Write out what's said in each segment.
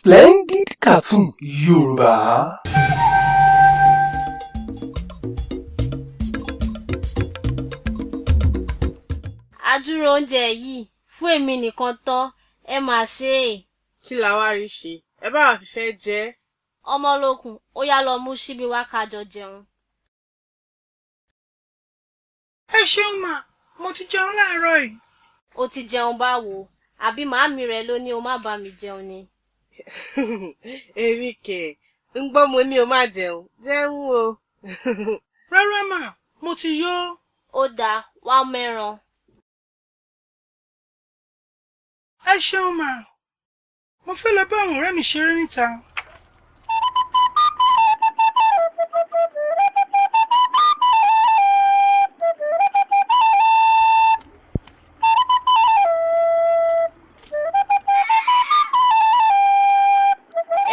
Splendid Cartoon Yorùbá. Adúrú oúnjẹ yìí fún èmi nìkan tán, ẹ mà ṣe é. Kí la wá rí ṣe? Ẹ bá wa fìfẹ́ jẹ ẹ́. Ọmọlókun, ó yá, lọ mú ṣíbí wá ká jọ jẹun. Ẹ ṣeun mà, mo ti jẹun láàárọ̀ yìí. O ti jẹun báwo? Àbí màámi rẹ ló ní o má bá mi jẹun ni? Èmi kẹ̀, ń gbọ́ mo ní o má jẹun. Jẹun o. Rárá mà, mo ti yó. Ó dáa, wá mẹ́ran. Ẹ ṣeun mà, mo fẹ́ lọ bá àwọn ọ̀rẹ́ mi ṣeré níta.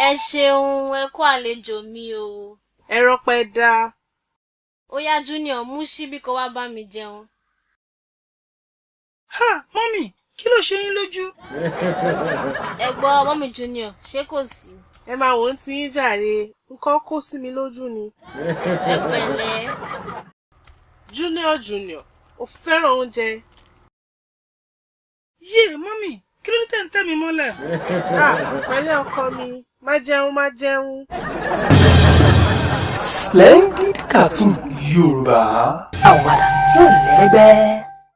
Ẹ ṣeun, ẹ kú àlejò mi o. Ẹ rọpẹ́ dá. Ó yá Junior, mú ṣíbí kó wá bá mi jẹun. Ha, mọ́mì, kí ló ṣe yín lójú? Ẹ gbọ́, mọ́mì Junior, ṣé kò sí? Ẹ máa wò ó ti yín jàre, nǹkan kó sí mi lójú ni. Ẹ pẹ̀lẹ́. Junior Junior, o fẹ́ràn oúnjẹ. Yé, mọ́mì, kí ló dé tẹ̀ ń tẹ̀ mí mọ́lẹ̀? Ah, pẹ̀lẹ́ ọkọ mi, má jẹun, má jẹun. Splendid Cartoon Yorùbá. Àwàdà tí ò lẹ́lẹ́gbẹ́.